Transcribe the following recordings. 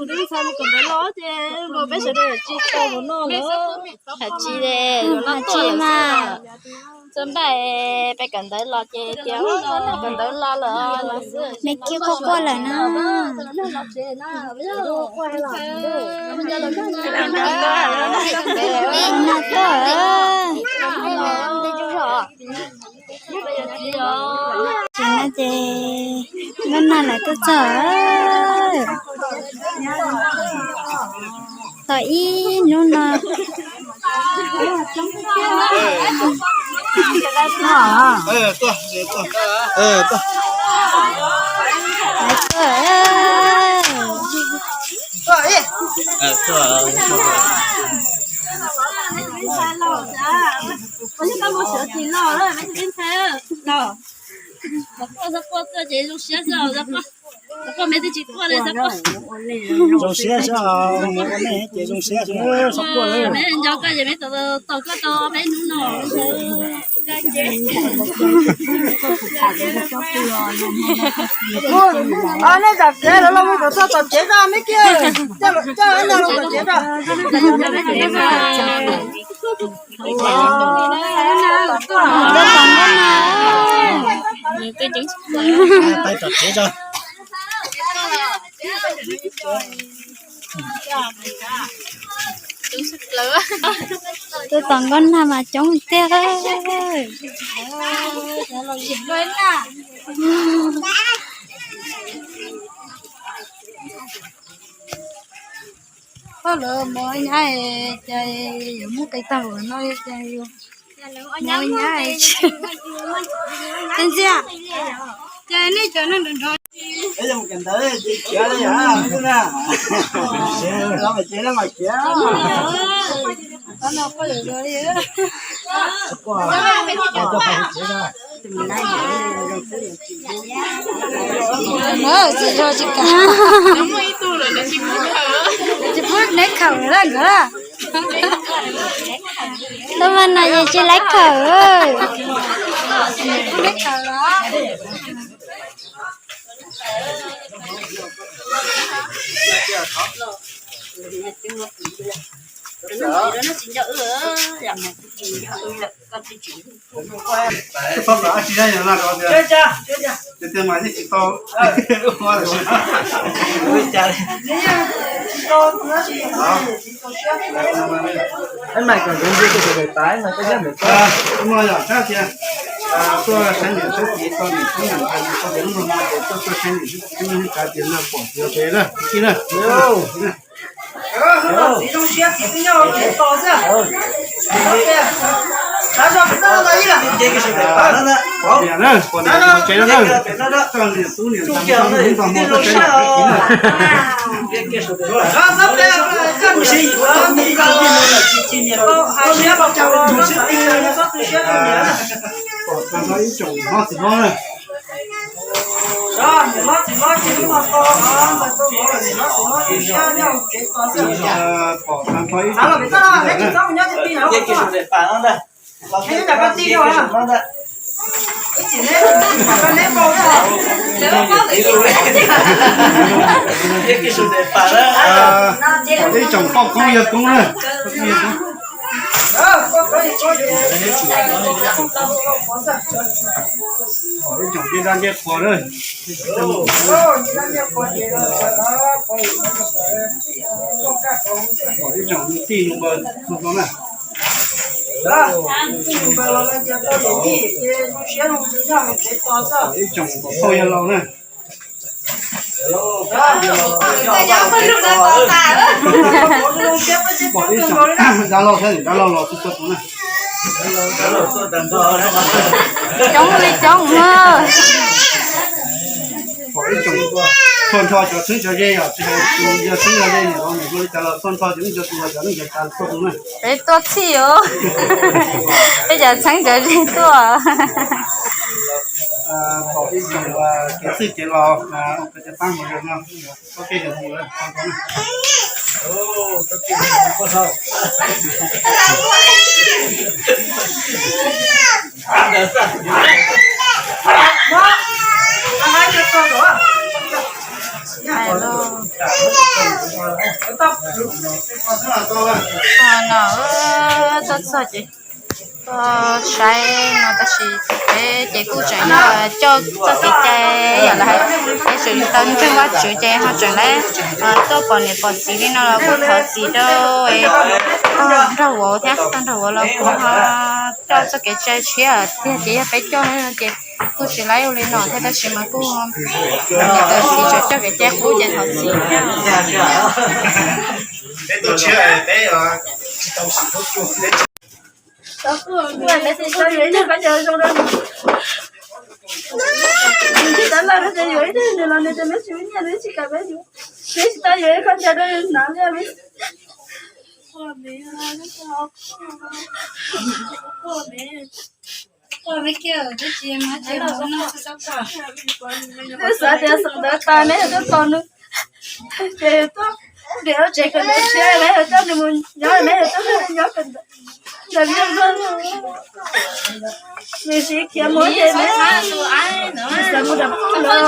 Ntawd ntxhais mus kawm ntawv los ces peb sawv daws tsis tau mus noj lawm. Hais tsis, hais tsis mas txawj npaj peb kawm ntawv los ces tias kawm ntawv los lawm los xwb. Me kiv quaj quaj lawm na. No tuaj. Tsis no ces hnub no lawv tuaj txog. Tos ib hnub no. Lawv tuaj. Zoo siab xwb, mus ua nej ces zoo siab xwb, txhob quaj li. Nej tom kev lawv los mus kom txog tom kev zog, nej kiag coj nej los tom kev zog. Pais tom kev zog. Tus tom nkauj nag mas coob tiag. Koj lawv mov nyab ces yuav muab qe tag no ces mov nyab. Ntxiag, ces nej cov neeg nrog nrog. Tsis yog tsis kam. Tsis pub neb khawm lawm nkawd. Tus mas no yog tsis laib khawm. Tiag tiag mas yeej tsis tau. Tuaj saib niam saib txiv tau niam tub niam ntxhais tau pem lub ntuj no ces tuaj tuaj saib niam saib txiv tub niam ntxhais tias no pom txiv tsev na, txiv na. Txiv zoo siab txiv twb nyob hauv tsev tos xwb. Pom niam na, pom niam hauv tsev no na. Txoj niam tub niam ntxhais tau niam tub ntxhais tuaj saib niam saib txiv na. Pom tag nrho ib tsoom hlob txiv hlob na. Pom tag nrho ib tsoom hlob txiv hlob na. Pom ib tsoom poj koob yawg koob na. Pom ib tsoom ncej dab ncej qhua na. Pom ib tsoom tij npawg no na. Pom ib tsoom poj phauj yawg laus na. Pom ib tsoom dab laug thiab niam dab laug los txhua txhua tus na. Coob li coob na. Pom ib tsoom txhua nrho cov txheeb cov ze, yog tsis hais tus yog txheeb yog ze niam los niam hluas li cas los txhua nrho cov neej cov tsav los cov neej cov tsav txhua tus na. Peb tuaj txhij os. Peb cov txheeb cov ze tuaj. Pom ib tsoom kev txwj kev laus, ua kev cai tab mus no, txoj kev mus lawm. No tuaj txog ces tuaj saib no tab sis peb ces kuj tseem coj txoj kev cai yom, lawv hais peb tseem tau ntseeg Vajtswv ces ho tseem lawv tuaj pom niam pom txiv li no los kuj thov txim rau tog nraug vauv thiab, tog nraug vauv los kuj ho coj txoj kev cai tshiab tiag ces yog peb coj no ces kuj tsis laib ua li no thiab tab sis mas kuj niam tais txiv tseem coj kev cai qub ces thov txim. Xav tias xav ntawd tas neb tuaj tos nws, ces tuaj nrhiav lub tsev kawm ntawv tshiab, neb yuav coj nws mus nyob, neb yuav coj nws nyob kawm ntawv ntawm Vij Npawg. Nws siv khiav mus ces neb xav mus nram pub lawm.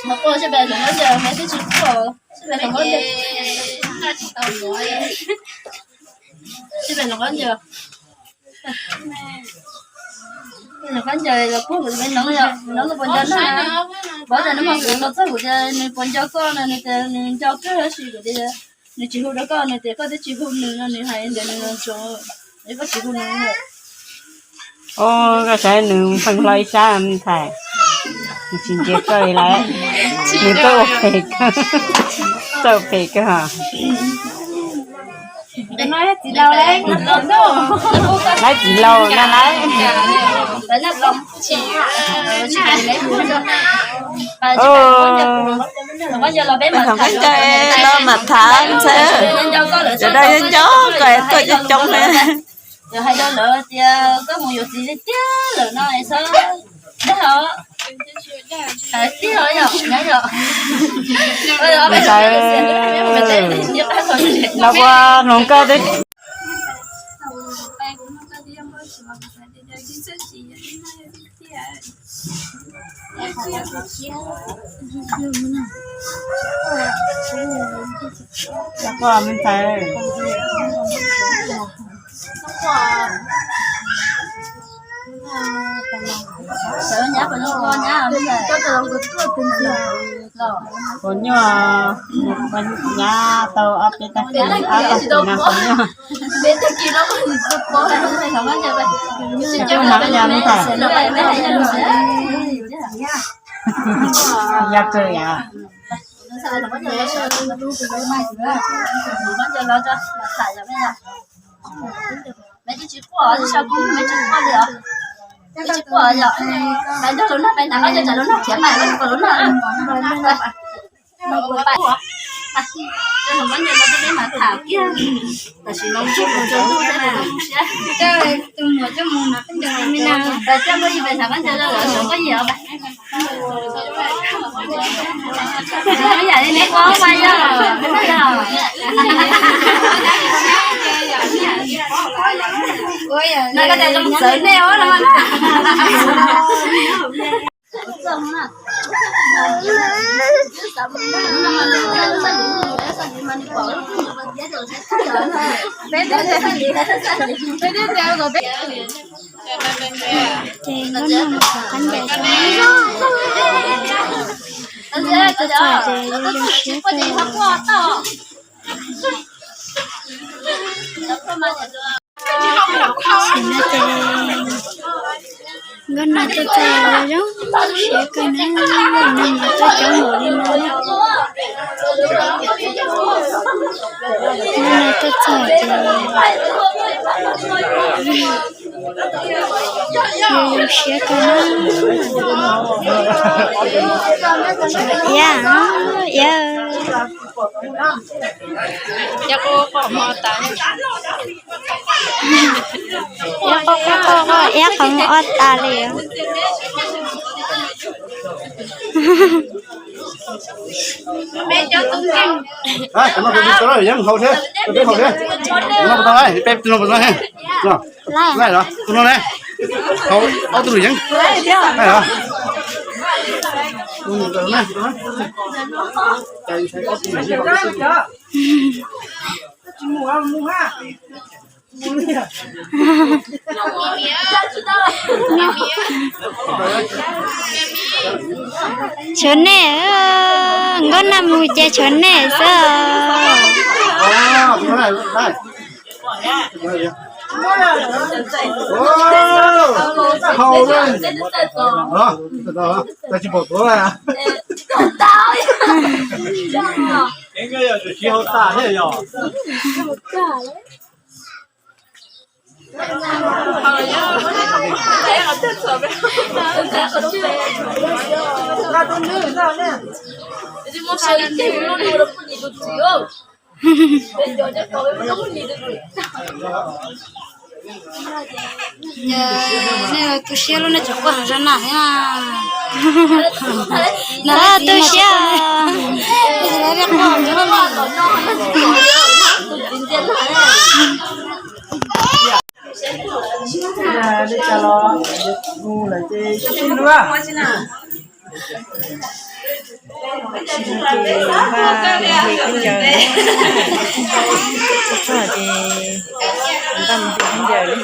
Quaj sib pem hluas nkauj ncaws, me twb tsis quaj, sib pem hluas nkauj ncaws. Sib pem hluas nkauj ncaws. Hluas nkauj ncaws los puag kuv me noov yom, noov nws puas nco na? Pov tas nws mas kuv los txog kuv tias nws puas nco koj no, nws tias nws nco kawg tab sis kuv tias nws tsis hu rau koj, nws tias koj twb tsis hu nws no, nws hais ntawd nws los ntsoov, koj tsis hu nws. Koj saib nws pheej hlo ib sab me ntxhais, nws tsis ntsia koj li lawm, nws txawj ua phem kawg, txawj ua phem kawg. Laib txiv laus na laib. Peb thaum koj ncaws no mam tham ntxhais, sawv daws nco nco koj tuaj coob coob na. Hais rau lawv tias koj mus yuav txiv tiag lawm no es xwb. Dag os. Hais tiag os yom, nyab yom. Ntxhais, los ua hluas nkauj twb Los koj me ntxhais. Puas nyuaj, nyab tau ob peb tag kis, ob tag kis no puas nyuaj? Puas nyuaj na me ntxhais? Yog kawg yom. Me tsis quaj, tsis sau kub, me tsis quaj li os. Me tsis quaj yom. Peb nrog lub nag, peb nrog koj cov lub nag khiav mas koj tsis quaj lub nag. Cov lus muab ncaws no peb mam tham kiag. Tam sim no tsuag mus tsuag ntuj thiab, tus muam coj mus no, peb ncaws me na. Peb coj koj yim pes xav koj ncaws los lawv xav koj yim os. Yam li nej quaj mas yog, yog. No koj tias zoo txawv nej ua no na. Ces nkauj Noj mus thov qab ncaws rau, nkauj Noj tuaj txog ces zoo zoo siab kawg. Tam sim no ces nkauj Noj tuaj txog zoo zoo siab kawg na, neeg mas tuaj coob npaum li no na. Nkauj Noj tuaj txog ces zoo zoo siab kawg na. Iab, iab. Iab qoj qoj qoj, iab qhov muag ob tas li. Cov no peb cov no yeej haus thiab, peb haus thiab. Cov no puas tau, peb tus no puas tau thiab? Laij los tus no ne? Haus ob tug lwm yeeb. Laij los. Tshuav nej, nkauj nag mus ces tshuav nej xwb. Haus, tsis pom tuav. Nej tu siab lub nej tseem quaj zaj na thiab. Txhob tu siab. Dej tas los mus lawm ces sib sib hlub. Sib hlub ces npaj mus hle khaub ncaws, txog ces npaj mus hle khaub ncaws li.